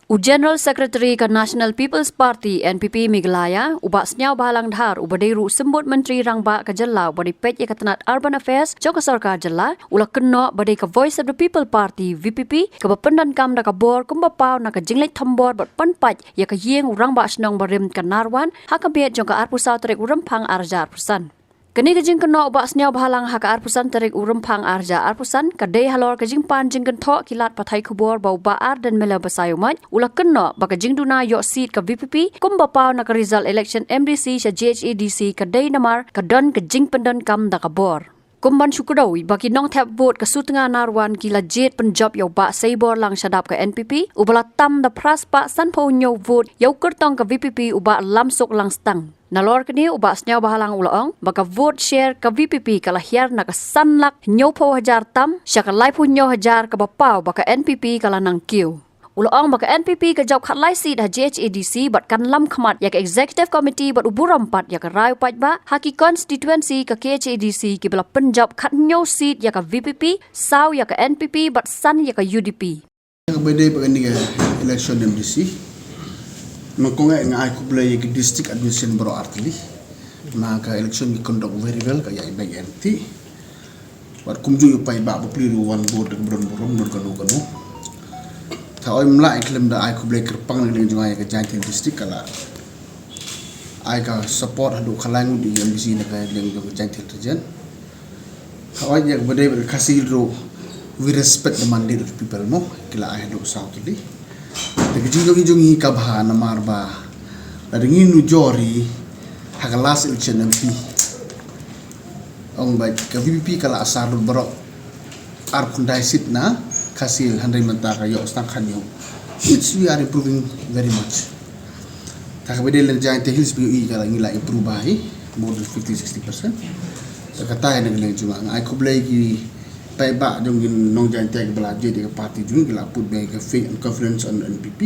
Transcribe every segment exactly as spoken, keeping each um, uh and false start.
U General Secretary ka National People's Party, N P P, Meghalaya, u Bah Sniawbhalang Dhar, uba dei ruh u Symbud Myntri Rangbah ka jylla uba dei peit ïa ka tnat Urban Affairs jong ka sorkar jylla, u la kynnoh ba dei ka Voice of the People Party, V P P, kaba pyndonkam da ka bor kumba paw na ka jingleit thombor bad pynpait ïa ka ïing u Rangbah Shnong barim ka Narwan ha ka miet jong ka arphew saw tarik u Rymphang ar hajar arphew san. Kane ka jingkynnoh u Bah Sniawbhalang ha ka arphew san tarik u Rymphang ar hajar arphew san ka dei halor ka jingpan jingkynthoh ki lad pathai khubor ba u Bah Ardent Miller Basaiawmoit u la kynnoh ba ka jingduna ïoh seat ka V P P kumba paw na ka result election M D C sha G H A D C ka dei namar ka don ka jingpyndonkam da ka bor. Kum ban shu kdew ba ki nongthep vote ka Sutnga Narwan ki la jied pynjop ïa u Bah Seiborlang Shadap ka N P P, uba la tam da phra spah sanphew hynñiew vote ïa u kyrtong ka V P P u Bah Lamsuk Langstang. Nalor kane u Bah Sniawbhalang u la ong ba ka vote share ka V P P ka la hiar na ka san lak hynñiewphew hajar tam sha ka laiphew hynñiew hajar kaba paw ba ka N P P ka la nang kiew. U la ong ba ka N P P ka jop khatlai seat ha G H A D C bad kan lam khmat ïa ka Executive Committee bad u burom pat ïa ka rai u paidbah ha ki constituency ka K H A D C kiba la pynjop khathynñiew seat ïa ka V P P, saw ïa ka N P P bad san ïa ka U D P. Ka bede ba kane ka election M D C, nongkong nga ai khublei ïa ki district administration baroh artylli. Na ka election ki conduct very well, ka ïa i bang empty. Wat kumjuh ïa u paidbah ba pli ruh wan vote da ka burom burom, dur kano kano. Thaw ym lah ïa khlem da ai khublei kyrpang na ka liang jong nga ïa ka Jaintia Hills District, ka la ai ka support haduh khalai ngut ïa ka M D C na ka liang jong ka Jaintia Hills Region. Thaw ïa ka bede ba ka Khasi Hills ruh, we respect the mandate of the people mo, ki la ai haduh saw tylli. Te ka jingjop jong ngi ka bha namar ba lada ngi nujor ïa ha ka last election M P, ong ba ka V P P ka la asar lut baroh arphew khyndai seat na Khasi Hills, hynrei mynta ka ïoh tang khathynñiew. It's, we are improving very much. Ta ka bede lane Jaintia Hills ba ïohi ka la, ngi la improve bha hi more than fifty, sixty percent. Ta kata hi na ka liang jong nga, nga ai khublei ki paidbah jong ngi nong Jaintia kiba la jied ïa ka party jong ngi, ki la put beit ka faith and confidence on N P P.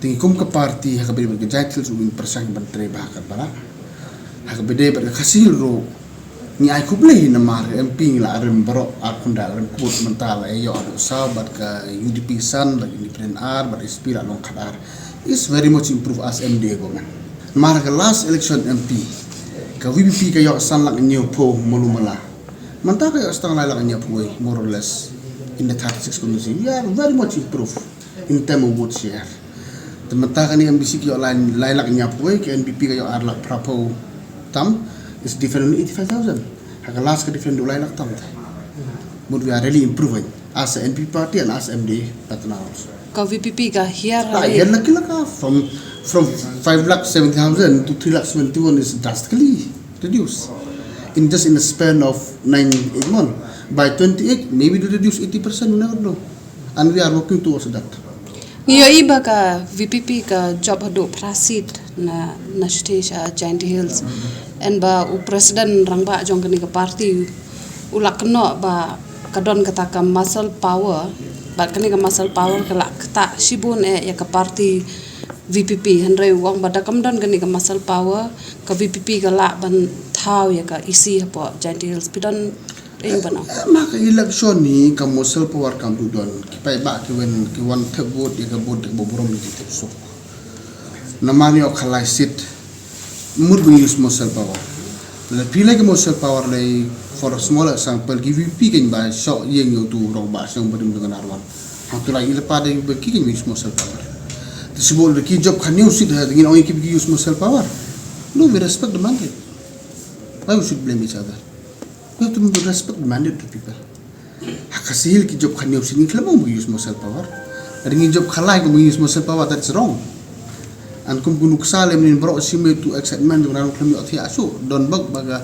Te ngi kum ka party ha ka bede bad ka Jaintia Hills ngin pyrshang ban trei bha katba lah. Ha ka bede bad ka Khasi Hills ruh ngi ai khublei namar ka M P ngi la rim baroh arphew khyndai, la rim kut, mynta la ïoh haduh saw bad ka U D P san, bad independent ar, bad S P la long khatar. It's very much improved as M D A government. Namar ka last election M P ka V P P ka ïoh san lak hynñiewphew malu mala. Mynta ka ïoh tang lai lak hynñiewphew, more or less, in the thirty-six constituency. We are very much improved in term of vote share. Te mynta kane M D C ka ïoh lai, lai lak hynñiewphew, ka N P P ka ïoh ar lak phraphew tam, is different only eighty-five thousand. Ha ka last ka different du lai lak tam te. But we are really improving as a N P P party and as M D A partner also. Ka V P P ka hiar. Ah, hiar lak ki lak ah, from, from five lakh seventy thousand to three lakh seventy-one is drastically reduced in just in the span of nine, eight months. By twenty-eight, maybe to reduce eighty percent, we never know. And we are working towards that. Ngi ïohi ba ka V P P ka jop haduh phra seat na, na shatei sha Jaintia Hills. Hynrei ba u president rangbah jong kane ka party u la kynnoh ba ka don kata ka muscle power, bad kane ka muscle power ka la ktah shibun eh ïa ka party V P P. Hynrei u ong ba da kam don kane ka muscle power, ka V P P ka lah ban thaw ïa ka E C hapoh Jaintia Hills. Phi don ïa u ban ong? Eh, ma ka election hi ka muscle power kam dei don. Ki paidbah ki wan, ki wan thep vote ïa ka vote da kaba burom, ki thep suk. Namar ïa ka lai seat, mut ba ngi use muscle power. Lada phi leh ka muscle power lei, for a small example, ki V P P kein ba shoh ïing ïa utu u rangbah shnong barim jong ka Narwan. Hangtu la i lypa de ba ki kein use muscle power. Te shu bun lada ki jop khatñiew seat ha, ngin ong ïa ki ba ki use muscle power. No, we respect the mandate. Why we should blame each other? We have to respect the mandate of the people. Ha Khasi Hills ki jop khatñiew seat, ngin khlem ong ba ki use muscle power. Lada ngi jop khalai kum ba ngi use muscle power, that's wrong. And kum ki nuksa lem nin baroh shi me tu excitement jong nang khlem ïoh thiah shuh. Don bok ba ka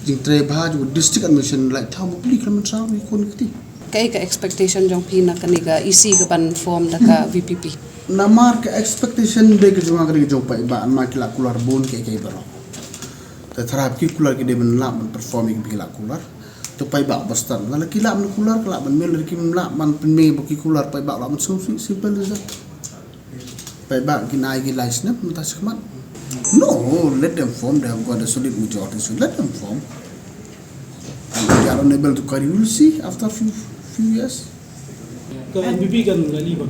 jingtrei bha jong district administration, like, thaw ba pli khlem ïoh saw ni kun kti. Kaei ka expectation jong phi na kane ka E C ka ban form da ka V P P? Namar ka expectation de ka jong nga, ka de ka jong paidbah, namar ki la kular bun kaei kaei baroh. Te thrang ki kular, ki dei ban lah ban perform ïa kiba ki la kular. Te paidbah ba stad, lada ki lah ban kular, ki lah ban mih, lada kim lah ban pynmih ba ki kular, paidbah lah ban sngewsih, simple as that. Paidbah kin ai ki lai snem mynta shakhmat. No, let them form, they have got a solid majority, so let them form. And if they are unable to carry, we will see after few, few years. Ka N P P kan la li ba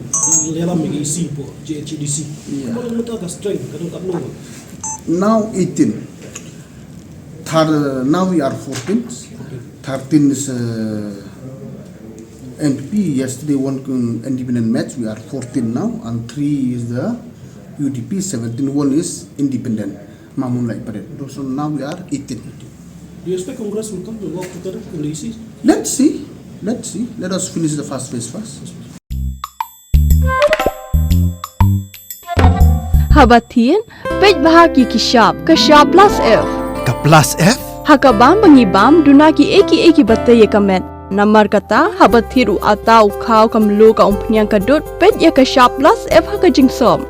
ïalam ïa ka E C hapoh J H A D C. Yeah. Kumno long mynta ka strength, ka don katno? Now eighteen. Thir- now we are fourteen. Thirteen is uh, N P P. Yesterday one independent match. We are fourteen now, and three is the U D P. Seventeen, one is independent. Mamun like pare. So now we are eighteen. Do you expect Congress will come to work together in the E C? Let's see. Let's see. Let us finish the first phase first. Haba thied, peit bha ki ki shap, ka shap plus F. Ka plus F? Ha ka bam ba ngi bam, duna ki ei ki ei ki ba tei ïa ka met. Namar kata, haba thied u ata, u khaw, ka mluh, ka umphniang, ka dud, peit ïa ka shap plus F ha ka jingsop.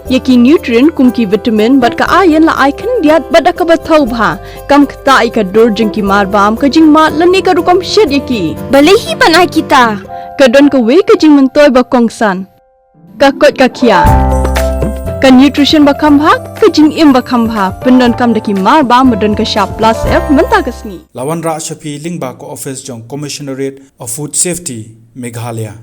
Ïa ki nutrient kum ki vitamin bad ka iron la ai khyndiat bad da kaba thaw bha. Kam ktah ïa ka dur jong ki mar bam, ka jingmad lane ka rukom shet ïa ki. Balei hi ban ai kita? Ka don kawei ka jingmyntoi ba kongsan. Ka koit ka khiah. Ka nutrition ba kham bha, ka jingim ba kham bha. Pyndonkam da ki mar bam ba don ka shap plus F mynta ka sngi. La wanrah sha phi lyngba ka office jong Commissionerate of Food Safety, Meghalaya.